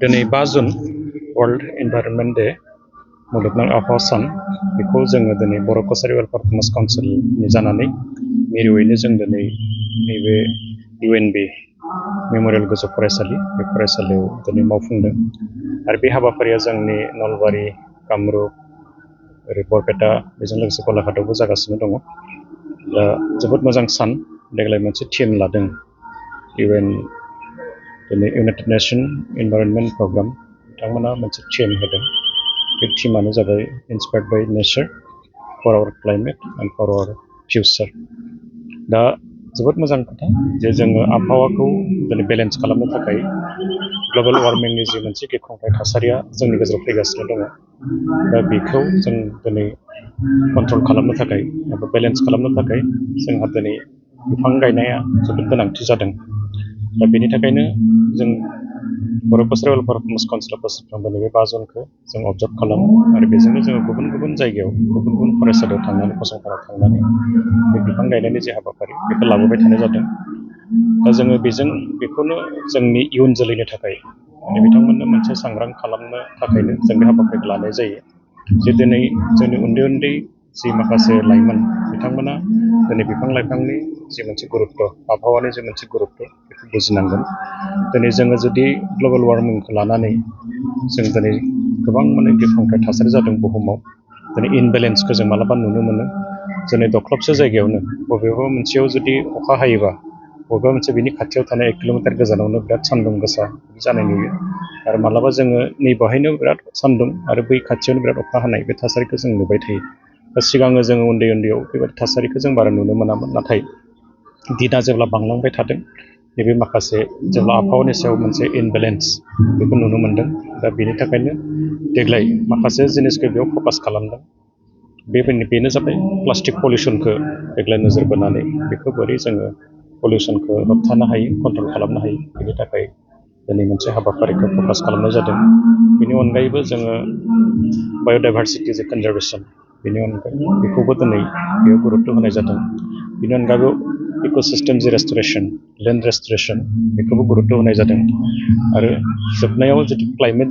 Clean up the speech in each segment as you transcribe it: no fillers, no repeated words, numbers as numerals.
दिनै 5 June world environment day मुलुगनां आबहावा सान बेखौ जोङो दिनै बर' कसारि वेलफेयार फेमास काउन्सिलनि जानानै मिरुयैनो जों दिनै नैबे UNB मेम'रियेल गोजौ फरायसालि बे फरायसालियाव दिनै मावफुंदों आरो बे हाबाफारिया जोंनि नलबारि कामरुप ओरै बरपेटा बेजों लोगोसे गलाघाटआवबो जागासिनो दङ दा जोबोद मोजां सान देग्लाय मोनसे थीम लादों दिनै इउनाइटेड नेशन इनभाइरनमेन्ट प्रग्राम बिथांमोना मोनसे थीम होदों बे थीमानो जाबाय inspired by nature for our climate and for our future दा जोबोद मोजां खोथा जे जोङो आबहावाखौ दिनै बेलेन्स खालामनो थाखाय ग्लबेल वार्मिंनि जि मोनसे गिख्रंथाव थासारिया जोंनि गेजेराव फैगासिनो दङ दा बेखौ जों दिनै कन्ट्रल खालामनो थाखाय एबा बेलेन्स खालामनो थाखाय जोंहा दिनै बिफां गायनाया जोबोद गोनांथि जादों दा बेनि थाखायनो जों बर' कसारि वेलफेयार फेमास काउन्सिला बोसोरफ्रोमबो नैबे 5 जुनखौ जों अबजार्भ खालामो आरो बेजोंनो जोङो गुबुन गुबुन जायगायाव गुबुन गुबुन फरायसालियाव थांनानै फसंथानाव थांनानै बे बिफां गायनायनि जे हाबाफारि बेखौ लाबोबाय थानाय जादों दा जोङो बेखौनो जोंनि इयुन जोलैनि थाखाय माने बिथांमोननो मोनसे सांग्रां खालामनो थाखायनो जों बे हाबाफारिखौ लानाय जायो जे दिनै जोंनि उन्दै उन्दै जि माखासे लाइमोन बिथांमोना दिनै बिफां लाइफांनि जि मोनसे गुरुत्त आबहावानि जि मोनसे गुरुत्त बेखौ बुजिनांगोन दिनै जोङो जुदि ग्लबेल वार्मिंखौ लानानै जों दिनै गोबां माने गिख्रंथाव थासारि जादों बुहुमाव दिनै इनबेलेन्सखौ जों मालाबा नुनो मोनो दिनै दख्लबसे जायगायावनो बबेबा मोनसेयाव जुदि अखा हायोबा बबेबा मोनसे बिनि खाथियाव थानाय 1 किल'मिटार गोजानावनो बिराद सान्दुं गोसा जानाय नुयो आरो मालाबा जोङो नै बेवहायनो बिराद सान्दुं आरो बै खाथियावनो बिराद अखा हानाय बे थासारिखौ जों नुबाय थायो दा सिगाङो जोङो उन्दै उन्दैयाव बेबायदि थासारिखौ जों बारा नुनो मोनामोन नाथाय दिना जेब्ला बांलांबाय थादों नैबे माखासे जेब्ला आबहावानि सायाव मोनसे इनबेलेन्स बेखौ नुनो मोन्दों दा बेनि थाखायनो देग्लाय माखासे जिनिसखौ बेयाव फकास खालामदों बेनो जाबाय प्लास्टिक पलिउसनखौ देग्लाय नोजोर बोनानै बेखौ बोरै जोङो पलिउसनखौ होबथानो हायो कन्ट्रल खालामनो हायो बेनि थाखाय दिनै मोनसे हाबाफारिखौ फकास खालामनाय जादों बेनि अनगायैबो जोङो बाय'डाइभारसिटि जे कनजारभेसन बेनि अनगायै बेखौबो दिनै बेयाव गुरुत्त होनाय जादों बेनि अनगायैबो इक'सिस्टेम जि रेस्ट'रेसन लेन्ड रेस्ट'रेसन बेखौबो गुरुत्त होनाय जादों आरो जोबनायाव जुदि क्लाइमेट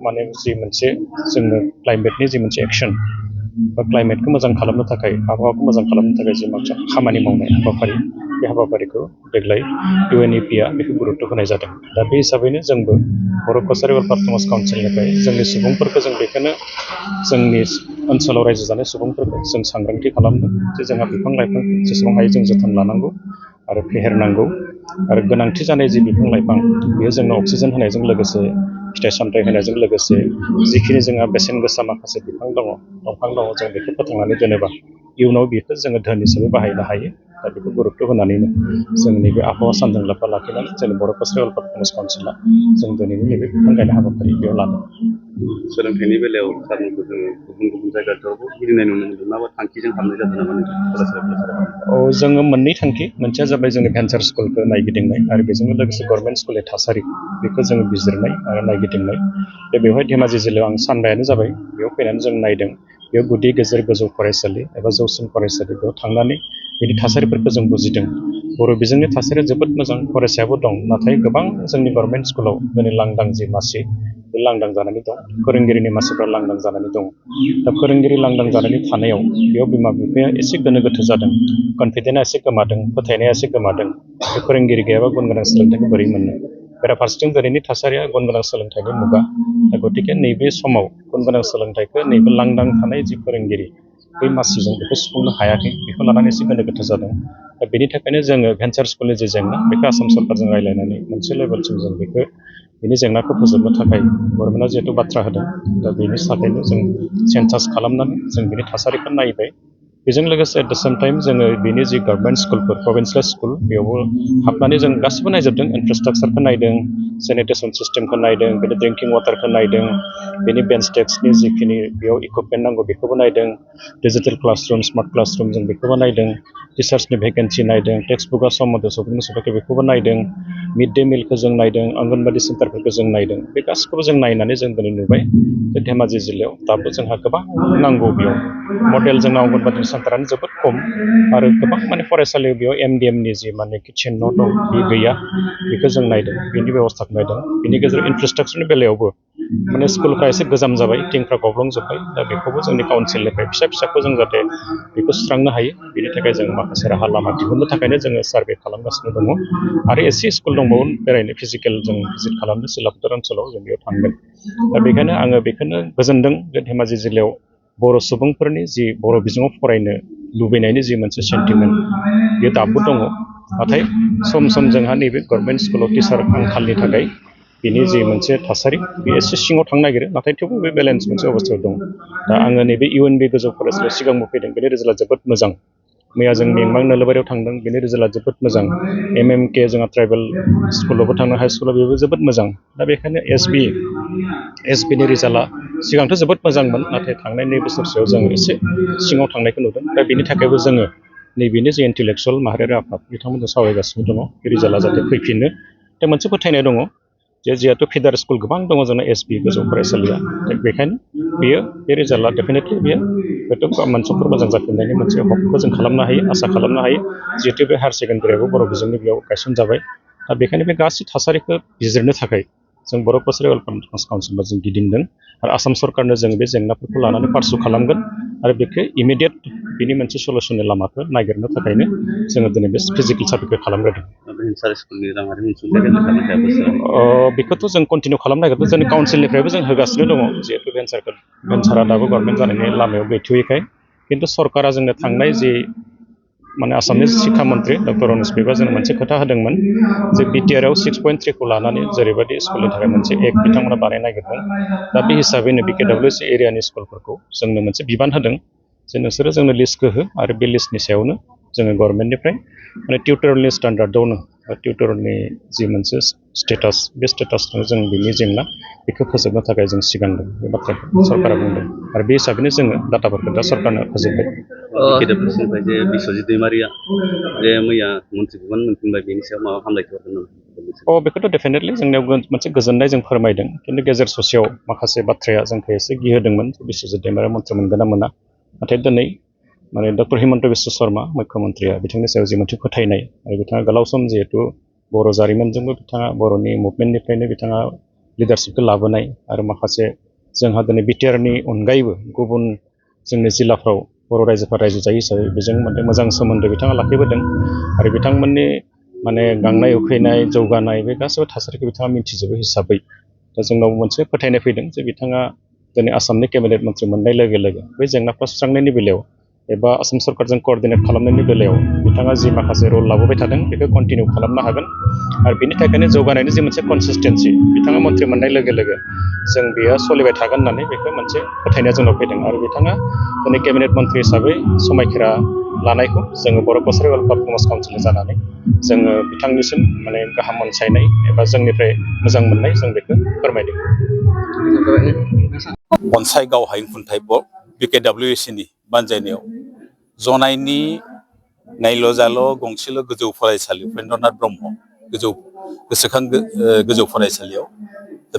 माने जि मोनसे जोंनो क्लाइमेटनि जि मोनसे एक्सन बा क्लाइमेटखौ मोजां खालामनो थाखाय आबहावाखौ मोजां खालामनो थाखाय जि मोनसे खामानि मावनाय हाबाफारि बे हाबाफारिखौ देग्लाय UNEP-आ बेखौ गुरुत्त होनाय जादों दा बे हिसाबैनो जोंबो बर' कसारि वेलफेयार फेमास काउन्सिलनिफ्राय जोंनि सुबुंफोरखौ जों बेखौनो जोंनि ओनसोलाव रायजो जानाय सुबुंफोरखौ जों सांग्रांथि खालामदों जे जोंहा बिफां लाइफां जेसेबां हायो जों जोथोन लानांगौ आरो फेहेरनांगौ आरो गोनांथि जानाय जि बिफां लाइफां बेयो जोंनो अक्सिजेन होनायजों लोगोसे फिथाइ सामथाइ होनायजों लोगोसे जिखिनि जोंहा बेसेन गोसा माखासे बिफां दङ दंफां दङ जों बेखौ फोथांनानै दोनोबा इयुनाव बेखौ जोङो धोन हिसाबै बाहायनो हायो दा बेखौ गुरुत्त होनानैनो जोंनि बे आबहावा सानजों लोब्बा लाखिनानै जोंनि बर' कसारि वेलफेयार फेमास काउन्सिला जों दिनैनि नैबे बिफां गायनाय हाबाफारि बेयाव लादों सोलोंथाइनि बेलायाव सारमोनखौ जोङो गुबुन गुबुन जायगाफोरावबो गिदिंनाय नुनो मोनदों माबा थांखिजों हाबनाय जादों नामा नोंथां जोङो मोननै थांखि मोनसेया जाबाय जोंनि भेन्सार स्कुलखौ नायगिदिंनाय आरो बेजोंनो लोगोसे गभर्नमेन्ट स्कुलनि थासारि बेखौ जोङो बिजिरनाय आरो नायगिदिंनाय बेवहाय धेमाजि जिल्लायाव आं सानबायानो जाबाय बेयाव फैनानै जों नायदों बेयाव गुदि गेजेर गोजौ फरायसालि एबा जौसिन फरायसालि बेयाव थांनानै बेनि थासारिफोरखौ जों बुजिदों बर' बिजोंनि थासारिया जोबोद मोजां फरायसायाबो दं नाथाय गोबां जोंनि गभर्नमेन्ट स्कुलाव दिनै लांदां जि मासि बे लांदां जानानै दं फोरोंगिरिनि मासिफ्रा लांदां जानानै दं दा फोरोंगिरि लांदां जानानै थानायाव बेयाव बिमा बिफाया एसे गोनो गोथो जादों कनफिडेन्सआ एसे गोमादों फोथायनाया एसे गोमादों बे फोरोंगिरि गैयाबा गुन गोनां सोलोंथाइखौ बोरै मोननो बेराफारसेथिं दिनैनि थासारिया गुन गोनां सोलोंथाइनि मुगा दा गतिके नैबे समाव गुन गोनां सोलोंथाइखौ नैबे लांदां थानाय जि फोरोंगिरि बै मासिजों बेखौ सुफुंनो हायाखै बेखौ लानानै एसे गोनो गोथो जादों दा बेनि थाखायनो जोङो भेन्सार स्कुलनि जे जेंना बेखौ आसाम सरकारजों रायज्लायनानै मोनसे लेभेलसिम जों बेखौ बेनि जेंनाखौ फोजोबनो थाखाय गभर्नमेन्टआ जिहेतु बाथ्रा होदों दा बेनि थाखायनो जों सेन्सास खालामनानै जों बेनि थासारिखौ नायबाय बेजों लोगोसे एट द सेम टाइम जोङो बेनि जि गभर्नमेन्ट स्कुलफोर प्रभिन्सियेल स्कुल बेयावबो हाबनानै जों गासिबो नायजोबदों इनफ्रास्ट्राक्चारखौ नायदों सेनिटेसन सिस्टेमखौ नायदों बेनि ड्रिंकिं वाटारखौ नायदों बेनि बेन्च डेस्कनि जिखिनि बेयाव इकुइपमेन्ट नांगौ बेखौबो नायदों डिजिटेल क्लासरुम स्मार्ट क्लासरुम जों बेखौबो नायदों टिचार्सनि भेकेन्सि नायदों टेक्स्ट बुकआ सम मथे सफैदों बेखौबो नायदों मिड डे मिलखौ जों नायदों आंगनबादि सेन्टारफोरखौ जों नायदों बे गासिखौबो जों नायनानै जों दिनै नुबाय जे धेमाजि जिल्लायाव दाबो जोंहा गोबां नांगौ बेयाव मडेल जोंना अंगनबादि सेन्टारानो जोबोद खम आरो गोबां माने फरायसालियाव बेयाव MDMनि जि माने किटचेन न' दं बे गैया बेखौ जों नायदों बेनि बेबस्थाखौ नायदों बेनि गेजेराव इनफ्रास्ट्राक्चारनि बेलायावबो माने स्कुलफ्रा एसे गोजाम जाबाय थिंफ्रा गब्लंजोब्बाय दा बेखौबो जोंनि काउन्सिलनिफ्राय फिसाखौ जों जाहाथे बेखौ सुस्रांनो हायो बेनि थाखाय जों माखासे राहा लामा दिहुननो थाखायनो जोङो सार्भे खालामगासिनो दङ आरो एसे स्कुल दंबावो बेरायनो फिजिकेल जों भिजिट खालामनो सिलापथार ओनसोलाव जों बेयाव थांगोन दा बेखायनो आङो बेखौनो गोजोनदों जे धेमाजि जिल्लायाव बर' सुबुंफोरनि जि बर' बिजोङाव फरायनो लुबैनायनि जि मोनसे सेन्टिमेन्ट बेयो दाबो दङ नाथाय सम सम जोंहा नैबे गभर्नमेन्ट स्कुलाव टिचार आंखालनि थाखाय बिनि जि मोनसे थासारि बे एसे सिङाव थांनो नागिरो नाथाय थेवबो बे बेलेन्स मोनसे अबस्थायाव दं दा आङो नैबे UNB गोजौ फरायसालियाव सिगांबो फैदों बेनि रिजाल्टआ जोबोद मोजां मैया जों मेंमां नोलोबारियाव थांदों बेनि रिजाल्टआ जोबोद मोजां MMK जोंहा ट्राइबेल स्कुलावबो थांनो हाइ स्कुलाव बेबो जोबोद मोजां दा बेखायनो SBनि रिजाल्टआ सिगांथ' जोबोद मोजांमोन नाथाय थांनाय नै बोसोरसेयाव जों एसे सिङाव थांनायखौ नुदों दा बेनि थाखायबो जोङो नैबेनि जे इन्टेलेक्सुवेल माहारियारि आफाद बिथांमोनजों सावरायगासिनो दङ बे रिजाल्टआ जाहाथे फैफिनो दा मोनसे फोथायनाय दङ जे जिहेतु फिडार स्कुल गोबां दङ जोंना SB गोजौ फरायसालिया बेखायनो बेयो बे रिजाल्टआ डेफिनेटलि बेयो हयथ' मानसिफोर मोजां जाफिननायनि मोनसे हपखौ जों खालामनो हायो आसा खालामनो हायो जिहेतु बे हायार सेकेन्डारियाबो बर' बिजोंनि बेयाव गायसनजाबाय दा बेखायनो बे गासै थासारिखौ बिजिरनो थाखाय जों बर' कसारि वेलफेयार काउन्सिलआव जों गिदिंदों आरो आसाम सरकारनो जों बे जेंनाफोरखौ लानानै पार्सु खालामगोन आरो बेखौ इमिडियेट बिनि मोनसे सलुसननि लामाखौ नागिरनो थाखायनो जोङो दिनै बे फिजिकेल सार्भेखौ खालामग्रोदों बेखौथ' जों कन्टिनिउ खालामनो नागिरदों जोंनि काउन्सिलनिफ्रायबो जों होगासिनो दङ जिहेतु भेन्सारा दाबो गभर्नमेन्ट जानायनि लामायाव गैथ'यैखाय खिन्थु सरकारा जोंनो थांनाय जि माने आसामनि शिक्षा मन्त्रि डक्टर रमेश बेगआ जोंनो मोनसे खोथा होदोंमोन जे BTR आव 6.3 खौ लानानै जेरैबायदि स्कुलनि थाखाय मोनसे एक्ट बिथांमोना बानायनो नागिरदों दा बे हिसाबैनो BKWC एरियानि स्कुलफोरखौ जोंनो मोनसे बिबान होदों जे नोंसोरो जोंनो लिस्टखौ हो आरो बे लिस्टनि सायावनो जोङो गभर्नमेन्टनिफ्राय माने टिउटरियेलनि स्टेन्डार्डआवनो टिउटरनि जि मोनसे स्टेटास बे स्टेटासजों जों बिनि जेंना बेखौ फोजोबनो थाखाय जों सिगांदों बे बाथ्राखौ सरकारा बुंदों आरो बे हिसाबैनो जोङो डाटाफोरखौ दा सरकारनो होजोब्बाय BKWCनिफ्राय जे बिस्वजित दैमारिया जे मैया मन्त्रि बिबान मोनफिनबाय बेनि सायाव माबा हामलायथि हरदों नामा? बेखौथ' डेफिनेटलि जोंनियाव मोनसे गोजोननाय जों फोरमायदों खिन्थु गेजेर ससेयाव माखासे बाथ्राया जोंखौ एसे गिहोदोंमोन बिस्वजित दैमारिया मन्थ्रि मोनगोन ना मोना नाथाय दिनै माने डक्टर हिमन्त बिश्व शर्मा मुख्यमन्त्रिया बिथांनि सायाव जि मोनसे फोथायनाय आरो बिथाङा गोलाव सम जिहेतु बर' जारिमिनजोंबो बिथाङा बर'नि मुभमेन्टनिफ्रायनो बिथाङा लिडारशिपखौ लाबोनाय आरो माखासे जोंहा दिनै BTRनि अनगायैबो गुबुन जोंनि जिल्लाफ्राव बर' रायजोफोरा रायजो जायो हिसाबै बेजों माने मोजां सोमोन्दो बिथाङा लाखिबोदों आरो बिथांमोननि माने गांनाय उखैनाय जौगानाय बे गासैबो थासारिखौ बिथाङा मिन्थिजोबो हिसाबै दा जोंनाव मोनसे फोथायनाय फैदों जे बिथाङा दिनै आसामनि केबिनेट मन्त्रि मोननाय लोगो लोगो बै जेंनाफ्रा सुस्रांनायनि बेलायाव एबा आसाम सरकारजों कअर्डिनेट खालामनायनि बेलायाव बिथाङा जि माखासे रल लाबोबाय थादों बेखौ कन्टिनिउ खालामनो हागोन आरो बिनि थाखायनो जौगानायनि जि मोनसे कनसिस्टेन्सि बिथाङा मन्त्रि मोननाय लोगो लोगो जों बेयो सोलिबाय थागोन होननानै बेखौ मोनसे फोथायनाया जोंनाव फैदों आरो बिथाङा दिनै केबिनेट मन्त्रि हिसाबै समायखिरा लानायखौ जोङो बर' कसारि वेलफेयार काउन्सिलनि जानानै जोङो बिथांनिसिम माने गाहाम अनसायनाय एबा जोंनिफ्राय मोजां मोननाय जों बेखौ फोरमायदों अनसायगाव हायुं खुंथाइ BKWCनि बानजायनायाव जनाइनि नायल' जाल' गंसेल' गोजौ फरायसालि उपेन्द्रनाथ ब्रह्म गोसोखां गोजौ फरायसालियाव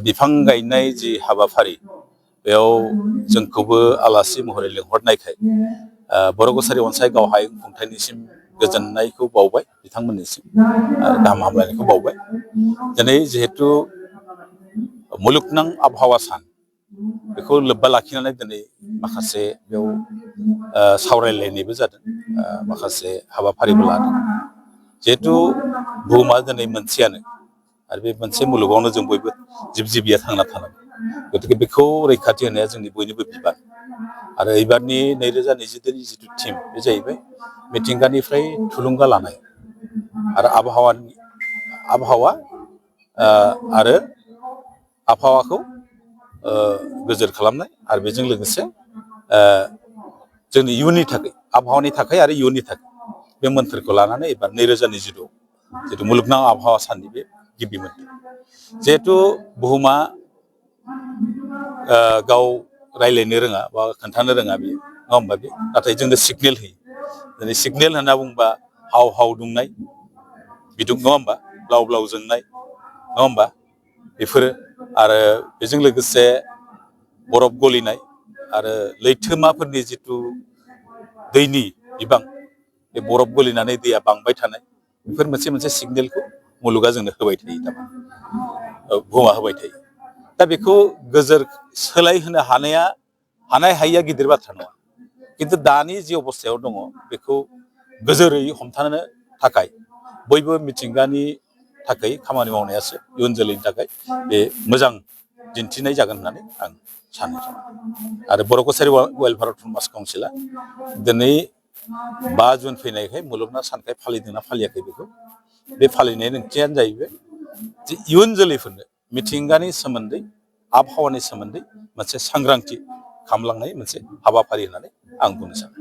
बिफां गायनाय जि हाबाफारि बेयाव जोंखौबो आलासि महरै लिंहरनायखाय बर' कसारि अनसायगाव हायुं खुंथाइनिसिम गोजोननायखौ बावबाय बिथांमोननिसिम आरो गाहाम हामलायनायखौ बावबाय दिनै जिहेथु मुलुगनां आबहावा सान बेखौ लोब्बा लाखिनानै दिनै माखासे बेयाव सावरायलायनायबो जादों माखासे हाबाफारिबो लादों जिहेथु बुहुमा दिनै मोनसेयानो आरो बे मोनसे मुलुगावनो जों बयबो जिब जिबिया थांना थानांगौ गतिके बेखौ रैखाथि होनाया जोंनि बयनिबो बिबान आरो एबारनि 2022नि जिथु थिम बे जाहैबाय मिथिंगानिफ्राय थुलुंगा लानाय आरो आबहावा आरो आबहावाखौ गोजोर खालामनाय आरो बेजों लोगोसे जोंनि इयुननि थाखाय आबहावानि थाखाय आरो इयुननि थाखाय बे मोन्थोरखौ लानानै एबार 2022 जिथु मुलुगनां आबहावा साननि बे गिबि मोन्थोर जिहेथु बुहुमा गाव रायज्लायनो रोङा बा खोन्थानो रोङा बेयो नङा होमबा बे नाथाय जोंनो सिगनेल होयो दिनै सिगनेल होनना बुंबा हाव हाव दुंनाय बिदुं नङा होमबा ब्लाव ब्लाव जोंनाय नङा होमबा बेफोरो आरो बेजों लोगोसे बरफ गलिनाय आरो लैथोमाफोरनि जिथु दैनि बिबां बे बरफ गलिनानै दैया बांबाय थानाय बेफोर मोनसे सिगनेलखौ मुलुगा जोंनो होबाय थायो थारमाने बुहुमा होबाय थायो दा बेखौ गोजोर सोलायहोनो हानाय हायिया गिदिर बाथ्रा नङा खिन्थु दानि जि अबस्थायाव दङ बेखौ गोजोरै हमथानो थाखाय बयबो मिथिंगानि थाखाय खामानि मावनायासो इयुन जोलैनि थाखाय बे मोजां दिन्थिनाय जागोन होननानै आं सानो आरो बर' कसारि वाइल्ड भारत समाज काउन्सिला दिनै 5 जुन फैनायखाय मुलुगनां सानखाय फालिदोंना फालियाखै बेखौ बे फालिनायनि ओंथियानो जाहैबाय जे इयुन जोलैफोरनो मिथिंगानि सोमोन्दै आबहावानि सोमोन्दै मोनसे सांग्रांथि खालामलांनाय मोनसे हाबाफारि होननानै आं बुंनो सानो